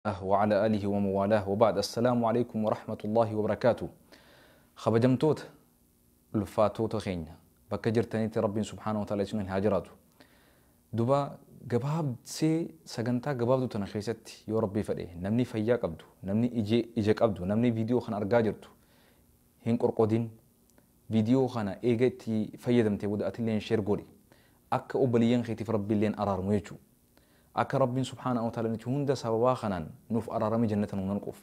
وعلى آله وموالاه وبعد السلام عليكم ورحمة الله وبركاته. خبجمتوت ulfaatoota keenya bakka jirtanitti Rabbiin subhaanahu wa ta'ala isin haa jiraatu. Duba gabaabsee sagantaa gabaabduu tana keessatti yoo Rabbii fedhe namni fayyaa qabdu, namni ija qabdu, namni viidiyoo kana argaa jirtu hin qorqodin. Viidiyoo kana eega itti fayyadamtee booda atilleen sheer godhi. Akka obboleeyyan keetiif Rabbiilleen araaramu jechuudha. Akka Rabbiin subhaanahu wa ta'ala nuti hunda sababaa kanaan nuuf araarame jannata nu nanquuf.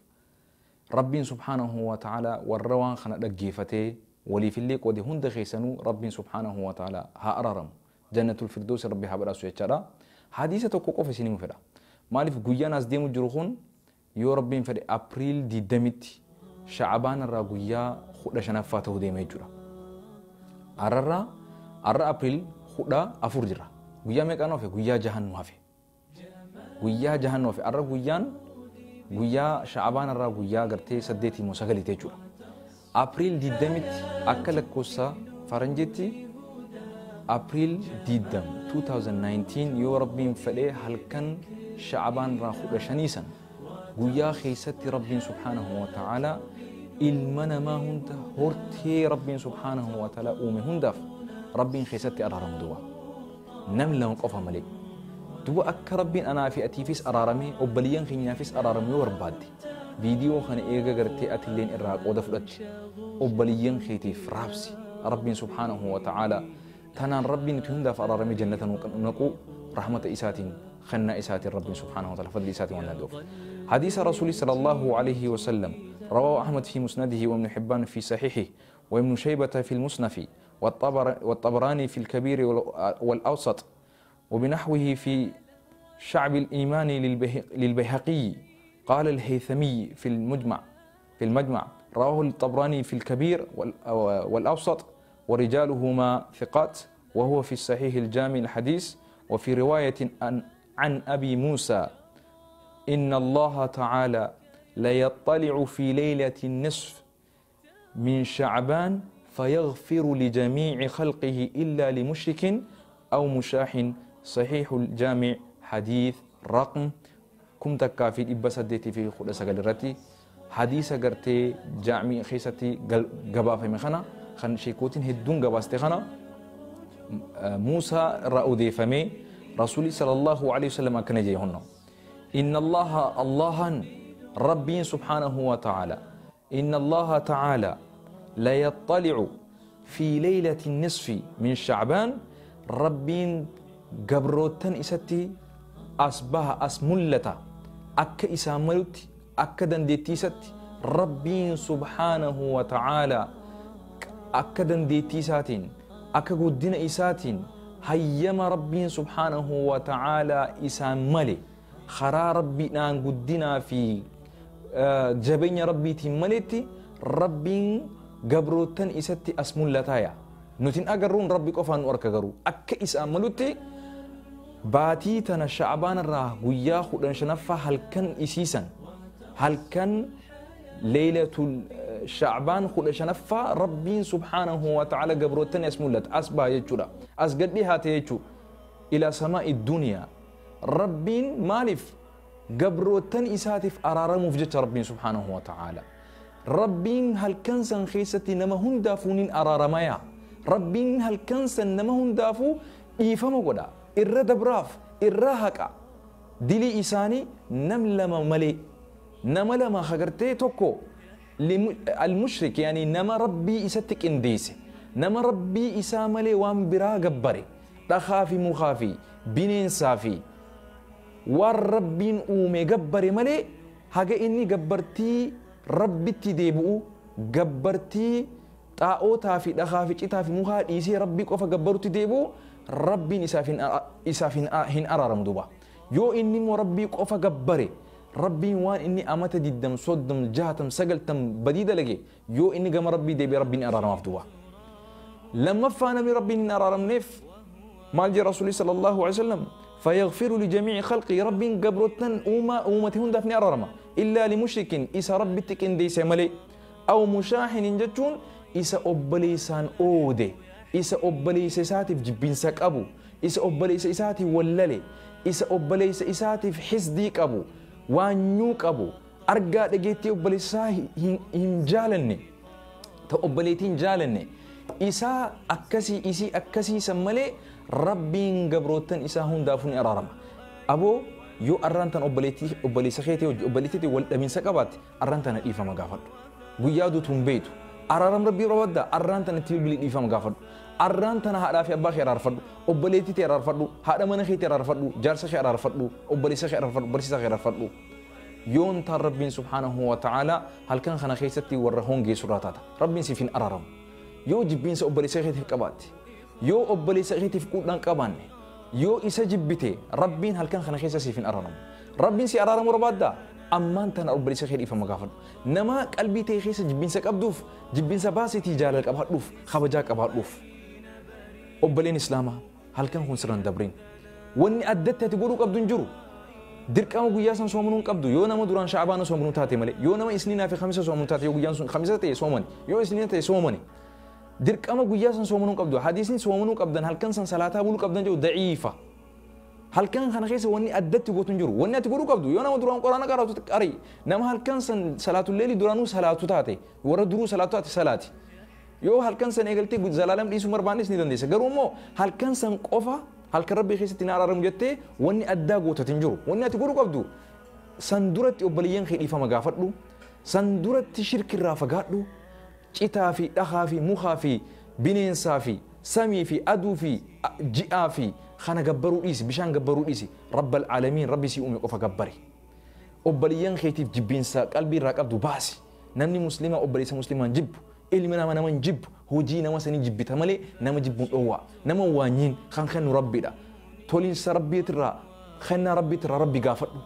Rabbiin subhaanahu wa ta'ala warra waan kana dhaggeeffatee waliifillee qoode hunda keessanuu Rabbiin subhaanahu wa ta'ala haa araaramu. Jannatul Firdoos Rabbi haa badhaasu jechaadha. Hadiisa tokko qofa isinii fedha. Maaliif guyyaan as deemu jiru kun yoo Rabbiin fedhe April 20tti Sha'abaan irraa guyyaa 15ffaa ta'uu deema jechuudha. Arrarraa arra April 14 jira. Guyyaa meeqaan hafe? Guyyaa jahan nu hafe. Guyyaa jahan nu hafe. Arra guyyaan guyyaa Sha'abaan irraa guyyaa gartee 8 moo 9 jechuudha. April 20tti akka lakkoofsa faranjiitti April 20 2019 yoo Rabbiin fedhee halkan Sha'abaan irraa 15 san guyyaa keessatti Rabbiin subhaanahu wa ta'ala ilma namaa hunda hortee Rabbiin subhaanahu wa ta'ala uume hundaaf Rabbiin keessatti araaramu duuba. Nam lama qofa malee. Duuba akka Rabbiin anaa fi atiifis araaramee obboleeyyan keenyaafis araaramu yoo barbaadde viidiyoo kana eega gartee atilleen irraa qooda fudhatte obboleeyyan keetiif raabsi. Rabbiin subhaanahu wa ta'ala tanaan Rabbiin nuti hundaaf araaramee jannata naquu rahmata isaatiin خنا إساتي ربي سبحانه وتعالى فضل إساتي والندوف. حديث رسول صلى الله عليه وسلم رواه أحمد في مسنده وابن حبان في صحيحه وابن شيبة في المصنف والطبراني في الكبير والأوسط وبنحوه في شعب الإيمان للبيهقي. قال الهيثمي في المجمع رواه الطبراني في الكبير والأوسط ورجالهما ثقات وهو في الصحيح الجامع الحديث. وفي رواية عن أبي موسى إن الله تعالى ليطلع في ليلة النصف من شعبان فيغفر لجميع خلقه إلا لمشرك أو مشاح. صحيح الجامع حديث رقم كم تكافي إبسدتي في خلاصة قدرتي حديث قرتي جامع خيستي جبا في مخنا خن شيكوتين هدون جباستي خنا موسى رأودي فمي رسولي صلى الله عليه وسلم كان جيهن إن الله الله ربي سبحانه وتعالى إن الله تعالى لا يطلع في ليلة النصف من شعبان ربي قبروتن إستي أصبح أسملتا أك إساملتي أك دندتيستي ربي سبحانه وتعالى أك دندتيساتين أك قدنا إساتين هيما ربي سبحانه وتعالى إساملي خرا ربي نان قدنا في جبين ربي تملتي ربي قبروتن إستي أسملتايا نتين أجرون ربي قفان وأركجرو أك إساملتي باتي تنا شعبان الراه ويا خدن شنفة هل كان إسيسا هل كان ليلة شعبان خدن شنفة ربي سبحانه وتعالى قبروتن أسملت أسبا يجورا أسجد لها تيجو إلى سماء الدنيا ربي مالف قبروتن إساتف أرارم في جت ربي سبحانه وتعالى ربي هل كان سنخيستي نما هن دافونين أرارمايا ربي هل كان سن نما هن دافو إيفما قدا إرد براف إرهك دلي إساني نملما ملي نملما خجرتي توكو المشرك يعني نما ربي إستك إنديسي نما ربي إساملي وان برا جبري تخافي مخافي بنين صافي والربين أومي جبري ملي حاجة إني جبرتي ربي تديبو جبرتي تاو تافي تخافي تافي مخا إيسي ربي كوفا جبرتي ديبو ربي إسافين هن أرارم دوبا يو إني مربي كوفا جبري ربي وان إني أمت ديدم صدم جهتم سجلتم بديدة لجي يو إني جم ربي ديبي ربي أرارم أفدوبا لما فانا بربي إن أرارم نف مال رسولي صلى الله عليه وسلم فيغفر لجميع خلقي ربي جبروتن أوما أومتهن دفني أرارما إلا لمشرك إسا ربي تكن ديس ملي أو مشاحن جتون إسا أبليسان أودي إسا أبليس ساتف جبين سك أبو إسا أبليس إساتي وللي إسا أبليس إساتف حسديك أبو Waanyuu qabu argaa dhageettii obboleessaa hin jaalanne ta obboleettii hin jaalanne isaa akkasii isii akkasii san malee rabbiin gabroottan isaa hundaafuu ni araarama. Aboo yoo arraan tan obboleessa keetii hojii obboleettii wal dhabinsa qabaatte arraan tana dhiifama gaafadhu. Guyyaa duutu hin beektu. Araaram rabbii barbaadda arraan tana itti bilbilii dhiifama gaafadhu. Arraan tana haadhaa fi abbaa kee araarfadhu. Obboleettii tee araarfadhu. Haadha mana keetii araarfadhu. Jaarsa kee araarfadhu. Obboleessa kee araarfadhu. Barsiisaa kee araarfadhu. Yoon taan rabbiin subhaanahu wa ta'aalaa halkan kana keessatti warra hongeessu irraa taata. Rabbiin siif hin araaramu. Yoo jibbiinsa obboleessa keetiif qabaatte, yoo obboleessa keetiif quudhaan qabaanne, yoo isa jibbite rabbiin halkan kana keessa siif hin araaramu. Rabbiin si araaramu barbaaddaa? Ammaan tana obboleessa kee dhiifama gaafadhu. Nama qalbii ta'e keessa jibbiinsa qabduuf, jibbiinsa baasiitii jaalala qabaadhuuf, kabajaa qabaadhuuf. Obboleen Islaamaa halkan kun sirran dabrin. Wanni addatti ati godhuu qabdu hin jiru. Dirqama guyyaa san soomanuu hin qabdu. Yoo nama duraan sha'abaana soomanuu taate malee, yoo nama isniinaa fi khamisa soomanuu taate, yoo guyyaan sun khamisa ta'e soomani, yoo isniina ta'e soomani. Dirqama guyyaa san soomanuu hin qabdu. Hadiisni soomanuu qabdan halkan san salaataa buluu qabdan jedhu da'iifa. Halkan kana keessa wanni addatti gootu hin jiru. Wanni ati godhuu qabdu yoo nama duraan quraana qara'atu qari. Nama halkan san salaatulleeli duraanuu salaatu taate, warra duruu salaatu taate salaati. Yoo halkan san eegaltee zalaalam dhiisuu barbaannes ni dandeessa. Garuu immoo halkan san qofa halkan rabbii keessatti na araaramu jettee wanni addaa gootatu hin jiru. Wanni ati godhuu qabdu san duratti obboleeyyan kee dhiifama gaafadhu. San duratti shirkirraa fagaadhu. Citaa fi dhahaa fi mukaa fi bineensaa fi samii fi aduu fi ji'aa fi kana gabbaruu dhiisi, bishaan gabbaruu dhiisi. Rabbal aalamiin rabbi si uume qofa gabbari. Obboleeyyan keetiif jibbiinsa qalbii irraa qabdu baasi. Namni muslimaa obboleessa muslimaan jibbu, ilmi nama nama hin jibbu, hojii nama sanii jibbita malee nama jibbuun dhoowwaa. Nama waanyiin kan kennu rabbiidha. Toliinsa rabbiitirraa kennaa rabbiitirraa rabbi gaafadhu.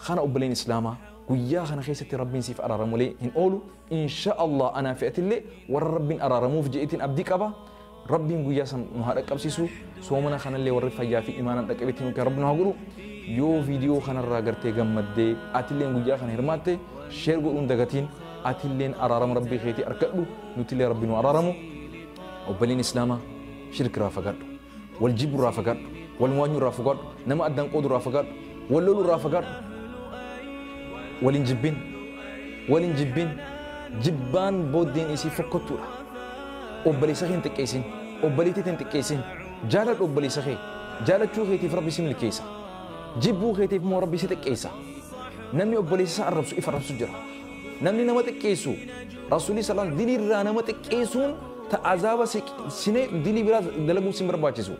Kana obboleen Islaamaa guyyaa kana keessatti rabbiin siif araaramu malee hin oolu. Insha Allah anaa fi atillee warra rabbiin araaramuuf je'eetiin abdii qaba. Rabbiin guyyaa san nu haa dhaqqabsiisu. Soomana kanallee warri fayyaa fi imaanaan dhaqqabeetiin nu rabbi nu haa godhu. Yoo viidiyoo kanarraa gartee gammaddee atilleen guyyaa kana hirmaatte share godhuun dagatiin atilleen araarama rabbii keetii argadhu nutillee rabbi nu araaramu. Obboleen Islaamaa shirkirraa fagaadhu. Wal jibburraa fagaadhu. Wal waanyurraa fagaadhu. Nama addaan qoodurraa fagaadhu. Wal lolurraa fagaadhu. Walin jibbin. Walin jibbin. Jibbaan booddeen isii fokkottuudha. Obboleessa kee hin xiqqeessin. Obboleettii hin xiqqeessin. Jaaladhu obboleessa kee. Jaalachuu keetiif rabbi si milkeessa. Jibbuu keetiif immoo rabbi si xiqqeessa. Namni obboleessa isaa arrabsu if arrabsu jira. Namni nama xiqqeessu Rasuulli sallallahu dilii irraa nama xiqqeessuun ta azaaba sinee dilii biraa dalaguu sin barbaachisu.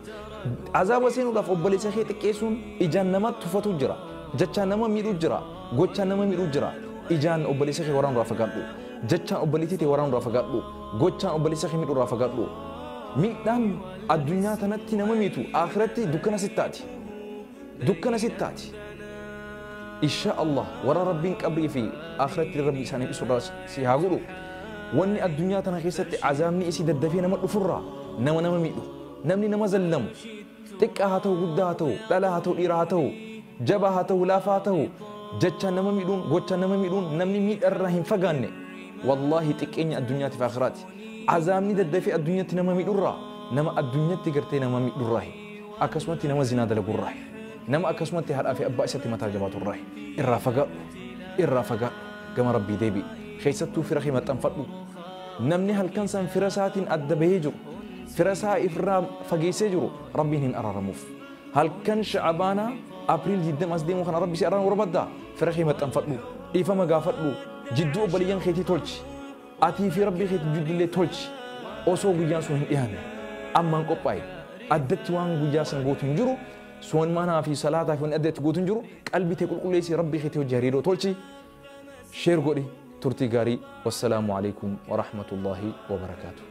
Azaaba seenuudhaaf obboleessa kee xiqqeessuun ijaan nama tufatu jira. Jechaan nama miidhuu jira. Gochaan nama miidhuu jira. Ijaan obboleessa kee waraanuu irraa fagaadhu. Jechaan obboleettii tee waraanuu irraa fagaadhu. Gochaan obboleessa kee miidhuu irraa fagaadhu. Miidhaan addunyaa tanatti nama miitu akhiratti dukkana sittaati. Dukkana sittaati. Insha Allah warra rabbiin qabrii fi akhiratti rabbi isaaniif isurraa si haa godhu. Wanni addunyaa tana keessatti azaabni isii daddafee nama dhufurraa nama nama miidhu. Namni nama zallamu xiqqaa haa ta'u guddaa haa ta'u dhalaa haa ta'u dhiira haa ta'u jabaa haa ta'u laafaa haa ta'u jechaan nama miidhuun gochaan nama miidhuun namni miidharraa hin fagaanne wallaahi xiqqeenya addunyaatiif akhiraati. Azaabni daddafee addunyaatti nama miidhurraa nama addunyaatti gartee nama miidhurraa akkasumatti nama zinaa dalagurraa nama akkasumatti haadhaa fi abbaa isatti mataa jabaaturraa irraa fagaadhu irraa fagaadhu gama rabbii deebi'i. Keessattuu fira kee maxxanfadhu. Namni halkan san fira isaatiin adda bahee jiru fira isaa ifirraa fageessee jiru rabbiin hin araaramuuf. Halkan sha'abaanaa Apriil 20 as deemu kana rabbi si araaramu barbaaddaa fira kee maxxanfadhu dhiifama gaafadhu jidduu obboleeyyan keetii tolchi atii fi rabbii keetii jiddullee tolchi osoo guyyaan sun hin dhiyaanne ammaan qophaa'e addatti waan guyyaa san gootu hin jiru soomanaa fi salaataa fi wanni addatti gootu hin jiru qalbii tee qulqulleessi rabbii keetii hojii hariiroo tolchi share godhi turtii gaarii wassalaamu alaikum warahmatullaahi wabarakaatu.